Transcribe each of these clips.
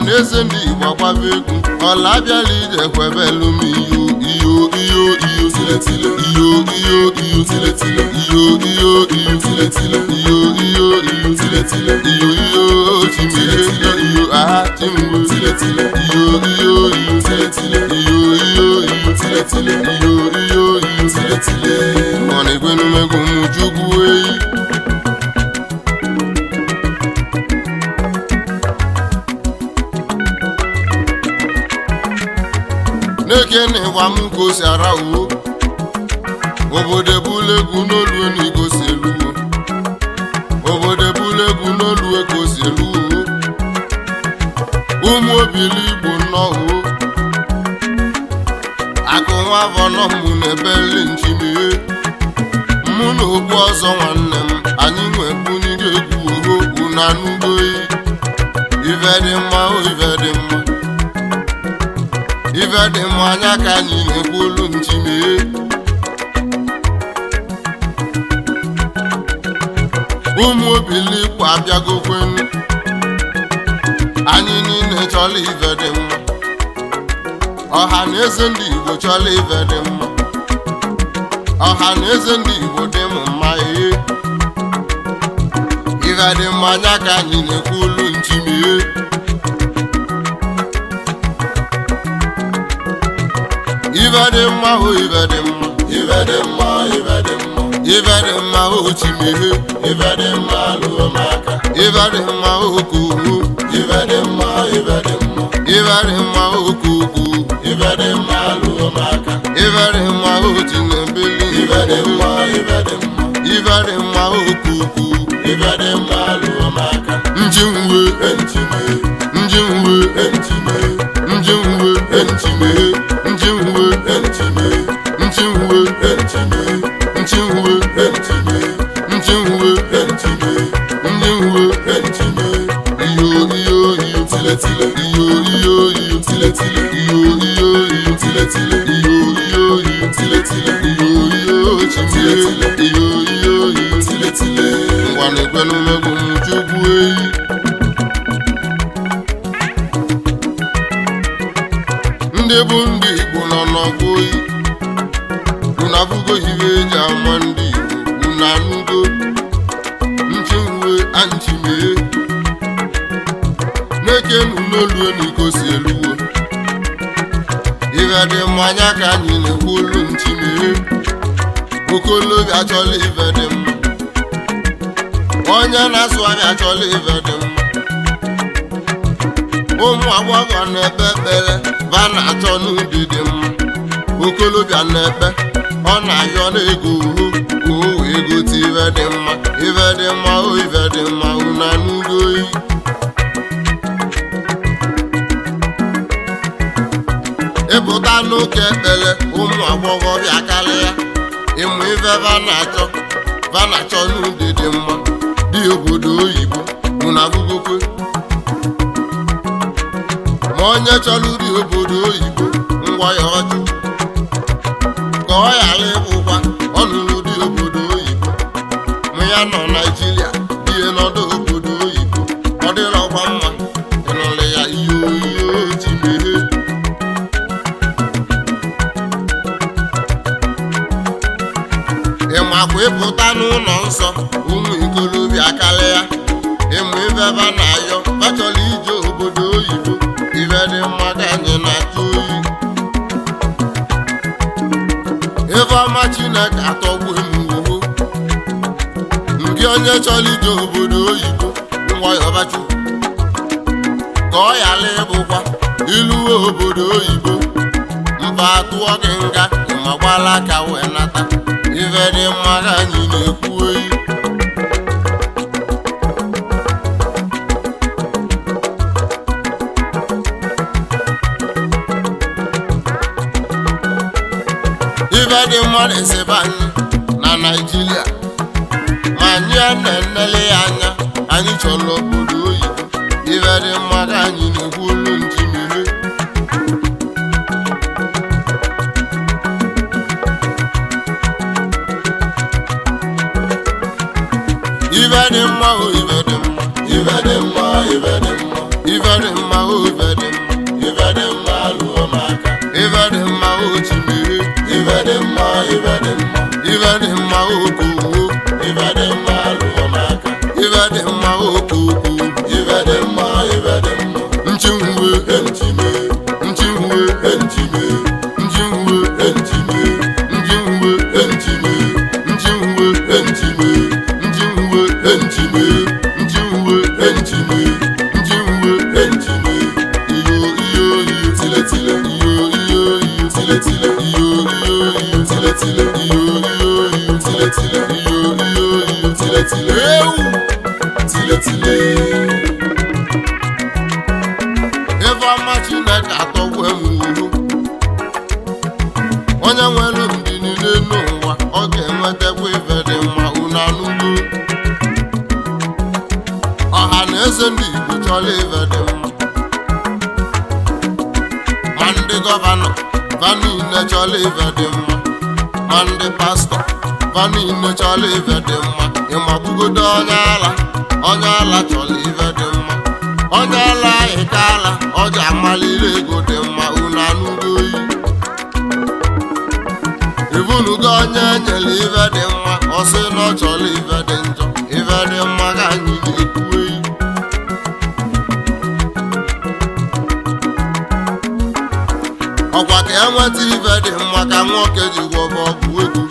Na eze ndị Igbo agbaba egwu ọla abịala ije kwebelu m iyo iyo iyo iyo tiletile iyo iyo iyo tiletile iyo iyo iyo tiletile iyo iyo iyo tiletile iyo iyo chimele iyo aha chimwe tiletile iyo iyo iyo tiletile iyo iyo iyo tiletile iyo iyo iyo tiletile ọ na-ekwenumegwu m Chukwu eyi. N'eke na ịgwa m ka o si ara uwo obodo ebula egwu n'olu n'iko si eluwo obodo ebula egwu n'olu ka o si eluwo ụmụ obili Igbo nnọọ akụ nwa afọ nọ mụ na ebeli nchimie mụ na okpu ọzọ nwanne m anyị nwebunye egwu oho unu anụgoyi. Ife dị mma o ife dị mma ife dị mma anya ka anyị na-ekwu olu nchimie. Ụmụ obili Igbo abịagokwenu anyị niile chọrọ ife dị mma ọha na eze ndị Igbo chọrọ ife dị mma ọha na eze ndị Igbo dị m mma ee. Ife dị mma anya ka anyị na-ekwu olu nchimie. Ife dị mma o ife dị mma Ife dị mma ife dị mma ife dị mma o chimie ife dị mma lụọ m aka ife dị mma o kowu ife dị mma ife dị mma ife dị mma o kowu ife dị mma lụọ m aka ife dị mma o chinebili ife dị mma ife dị mma ife dị mma o kowu ife dị mma lụọ m aka njinwe enchime njinwe enchime njinwe enchime njinwe enchime njinwe enchime njinwe enchime njinwe enchime njinwe enchime iyo iyo iyo tiletile iyo iyo iyo tiletile iyo iyo iyo tiletile iyo iyo iyo tiletile iyo iyo chimie iyo iyo iyo tiletile ngwa na-ekwenumegwu m Chukwu eyi. Ndị bụ ndị Igbo nọ n'ọgụ oyi unu abụgo iwe eji ama ndị Igbo unu anụgo nchinwe anchimie na-ekenu n'olu n'iko si eluwo ife dị mma anya ka anyị na-ekwu olu nchimie. Okolobịa achọla ife dị mma onye na-asụ abịa achọla ife dị mma ụmụ agbọghọ na-ekpe ekpere va na-achọ n'ubi dị mma okolobịa na-ekpe ọ na-ayọ n'ego uhu ka o wee gote ife dị mma ife dị mma o ife dị mma unu anụgo oyi. Ịpụta n'ụka ekpere ụmụ agbọghọbịa karịa ịmụ ife va na-achọ n'ubi dị mma dị obodo oyibo unu agụgokwe ma onye chọrọ ụdị obodo oyibo ngwa ya ọjụ ka ọ ghara ịbụkwa ọnụrụ ụdị obodo oyibo mụ ya nọ Naijiria die nọdụ obodo oyibo ọ dịrọkwa mma ịnụrụ ya iyo iyo chimeghe. Ịmakwa ịpụta n'ụlọ nsọ ụmụ ikolobịa karịa ịmụ ife va na-ayọ va chọrọ ije obodo oyibo ife dị mma ka anyị na-achọ oyi. Ife ọma Chineke atọgbu m uwo ndị onye chọrọ ije obodo oyibo nwayọba Chukwu ka ọ ghara ịbụkwa iluwe obodo oyibo mba atụọ gị nga ma gbala aka wee nata ife dị mma ka anyị na-ekwu oyi. Ife dị mma na-esebe anyị na Naịjirịa ma anyị a na-enele ya anya anyị chọrọ obodo oyibo ife dị mma ka anyị na-ekwu olu nchimile. Ife dị mma o ife dị mma ife dị mma ife dị mma ife dị mma o Tile Iyo iyo iyo tile tile iyo iyo iyo tile tile Ewu! Tile tile. Ife ọma Chineke atọgbu enwuru. Onye nwere ndị niile n'ụwa, ọ ga-enwetakwa ife dị mma. Unu anụgo? Ọha na eze ndị Igbo chọrọ ife dị mma, ma ndị governor va niile chọrọ ife dị mma, ma ndị pastor va niile chọrọ ife dị mma. Ịmagbugodo onye ala, onye ala chọrọ ife dị mma. Onye ala ịka ala, ọ ji amalile ego dị mma. Unu anụgo oyi? Ibunugo onye nyere ife dị mma, ọ sị na ọ chọrọ ife dị njọ. Ife dị mma ka anyị na-ekwu eyi. Ọkwa ka enweta ife dị mma ka nwoke ji gwọba ọgwụ ego.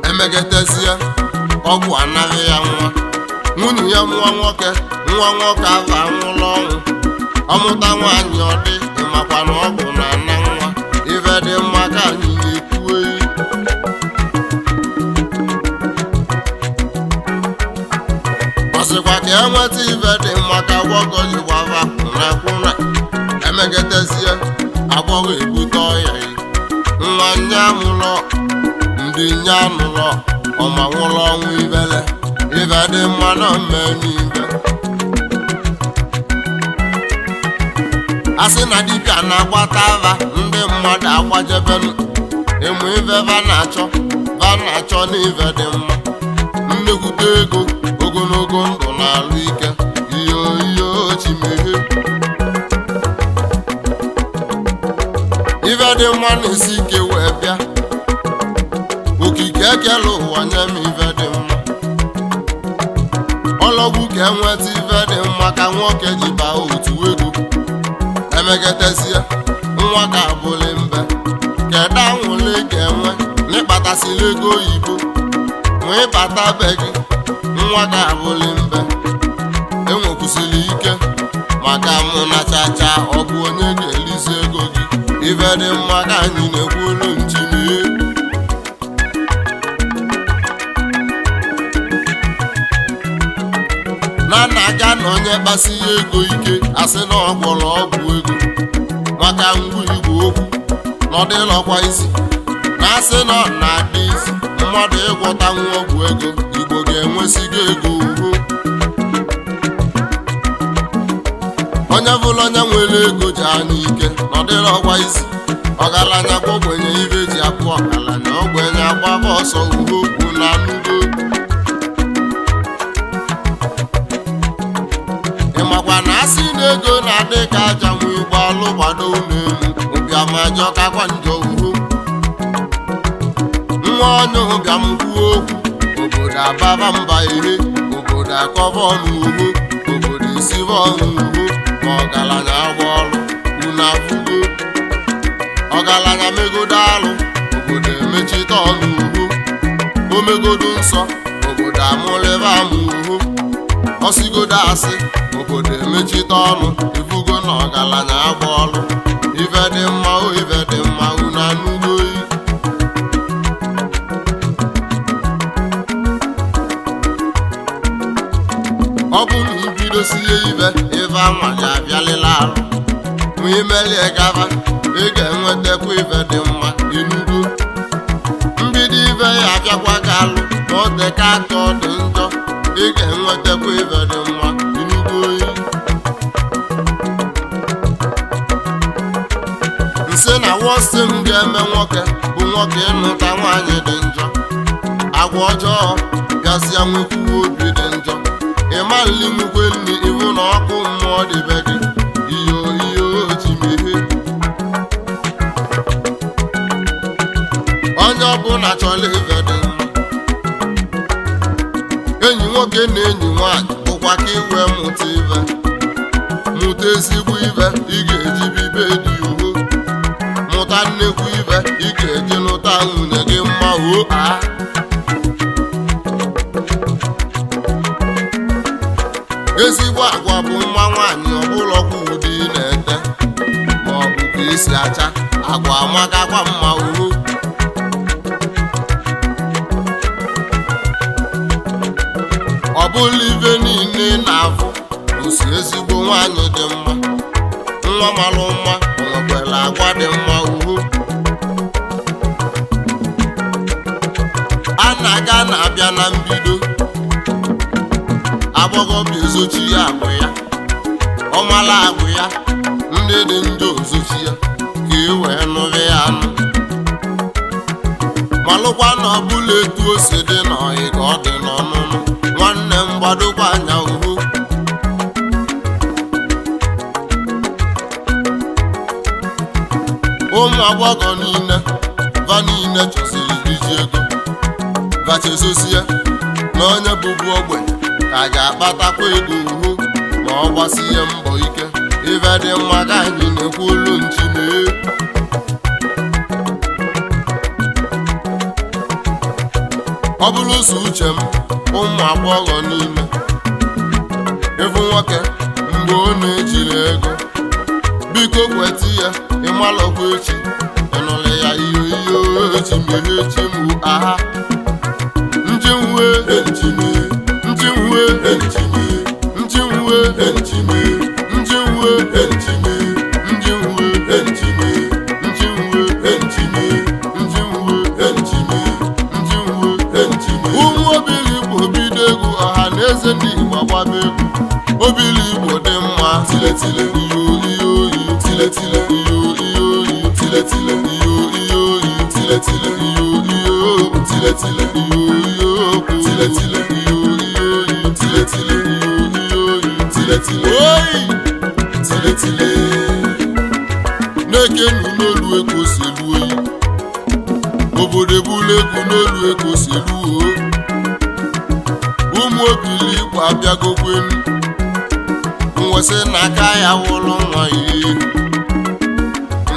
Emegetezie, ọgwụ anaghị ya nwa nwunye ya, nwa nwoke, nwa nwoke ahụ anwụla ọnwụ. Ọmụta nwaanyị, ọ dị ịmakwa na ọgwụ na-ana nwa. Ife dị mma ka anyị na-ekwu eyi. Ọ sịkwa ka enweta ife dị mma ka gwọgọ ji gbava kwụna kwụna. Emegetezie, agbọghọ ebute ọya yi nwa nya mụlọ ndị nya nụlọ ọma nwụlọ ọnwụ. Ibele ife dị mma na mmemme ibe a sị na dibịa na-agbata ava, ndị mmadụ agbajebenu ịmụ ife va na-achọ. Va na-achọ n'ife dị mma, nnekwute ego, ogologo ndụ na alụ ike. Iyo iyo chimeghe, ife dị mma na-esi ike wee bịa. Okike ekele ụwa nye m ife dị mma. Ọlọgwụ ka enweta ife dị mma ka nwoke ji baa otu ego. Emegetezie, nwa ka abụlị mbe kedu anwụle ga-enwe n'ịkpatasịla ego oyibo ma ịbata be gị. Nwa ka abụlị mbe enwekwusịrị ike maka mụ na chacha. Ọ bụ onye ga-elizi ego gị? Ife dị mma ka anyị na-ekwulu nchimie. Na na-aga na onye kpasi ya ego ike, asị na ọ gwọrọ ọgwụ ego maka ngwa igwe okwu na ọ dịlọkwa isi na asị na ọ na-adị isi mmadụ ịgwọta nwa ọgwụ ego. Igbo ga-enwesigo ego uhu. Onye bụla onye nwere ego ji anya ike na ọ dịlọkwa isi. Ọgaranya gwa ogbenye ibe ji apụ ọgaranya, ogbenye agbaba ọsọ. Uhu okwu na anụgo. Ị makwa na asị na ego na-adị ka aja nwa igbo alụ gbado ụlọ elu ụbịam ajọkakwa njọ. Uhu nwa onye ụbịam kwuo okwu, obodo ababa mba ihe, obodo akọva ọnụ. Uhu obodo esibe ọnụ. Uhu ma ọgaranya agba ọrụ, unu afụgo. Ọgaranya megodo alụ, obodo emechite ọnụ. Uhu omegodo nsọ, obodo amụlebe amụ. Uhu ọsigodo asị, obodo emechite ọnụ. Ifugo na ọgaranya agba ọlụ. Ife dị mma o, ife dị mma, unu anụgo oyi? Ọ bụ na ibidosie ibe ife anwa ga-abịalịla arụ ma imelie gaba, ị ga-enwetakwa ife dị mma. Inugo mbido ife ya abịakwa ga alụ ma ọ dị ka aka ọ dị njọ, ị ga-enwetakwa ife dị mma. Inugo oyi? Nsị na wọsị m ga-eme nwoke bụ nwoke ịnụta nwaanyị dị njọ, agwa ọjọọ, bịazịa nwekwuo obi dị njọ. Ịma nli nwukwe nri iwu na ọkụ mmụọ dịbe gị. Iyo iyo chimeghe, onye ọbụla chọrọ ife dị mma. Enyi nwoke na enyi nwaanyị bụkwa ka iwe mụta ife, mụta ezigbo ife ị ga-eji bibe dị uho, mụta nnekwu ife ị ga-eji lụta nwunye gị mma. O a ezigbo agwa bụ nwa nwaanyị ọbụlọkwa ụdị ị na-ete ma ọ bụ ka esi acha agwa amakakwa mma. Uhu bụla ibe niile na-afụ osi ezigbo nwaanyị dị mma, nwa malụ mma, o nwekwara agwa dị mma. Uhu a na-aga na-abịa na mbido, agbọghọbịa ezochi ya agwụ ya, ọmala agwụ ya, ndị dị njọ ozochi ya ka e wee nụrụ ya anụ, malụkwa na ọbụla etu o si dị n'ọyị ka ọ dị n'ọnụnụ. Nwanne m, gbadokwa anya. Uhu ụmụ agbọghọ niile, va niile chọsiri iji ego vachezosie na onye bụbu ogbenye ka ga-akpatakwa ego. Uhu ma ọ gbasie mbọ ike, ife dị mma ka anyị na-ekwu olu nchi mee. Ọ bụrụ ụzọ uche m, ụmụ agbọghọ niile, ịfụ nwoke mgbe ọ na-ejiri ego, biko kweta ya, ịmalọkwa echi ịnụrụ ya iyo iyo echi mere echi mụ aha njinwe Enchime, njinwe enchime, njinwe enchime, njinwe enchime, njinwe enchime, njinwe enchime, njinwe enchime, njinwe enchime. Ụmụ obili Igbo, bido egwu. Ọha na eze ndị Igbo, agbaba egwu. Obili Igbo dị mma. Tile tile, iyo iyo iyo, tile tile, iyo iyo iyo, tile tile, iyo iyo iyo, tile tile, iyo iyo, tile tile, iyo iyo, tile tile, iyo iyo iyo, tile tile, iyo iyo iyo, tile tile, oyi tile tile. Na-ekenu n'olu eko si elu oyi, obodo ebula egwu n'olu eko si elu o. Ụmụ obili Igbo abịagokwenu, mwesị n'aka ya wụlụ nwa ihe,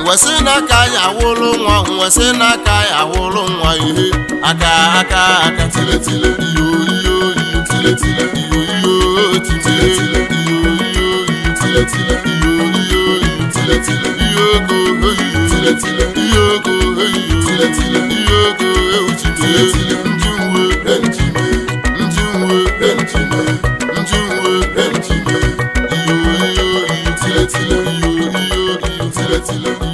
mwesị n'aka ya wụlụ nwa, mwesị n'aka ya wụlụ nwa ihe, aka aka aka, Tile tile, iyo iyo iyo, tile tile, iyo iyo, tile tile, iyo iyo iyo, tile tile, iyo iyo iyo, tile tile, iyo ego eyiyo, tile tile, iyo ego eyiyo, tile tile, iyo ego euchi, tile tile, njinwe enchime, njinwe enchime, njinwe enchime, iyo iyo iyo, tile tile, iyo iyo iyo, tile tile.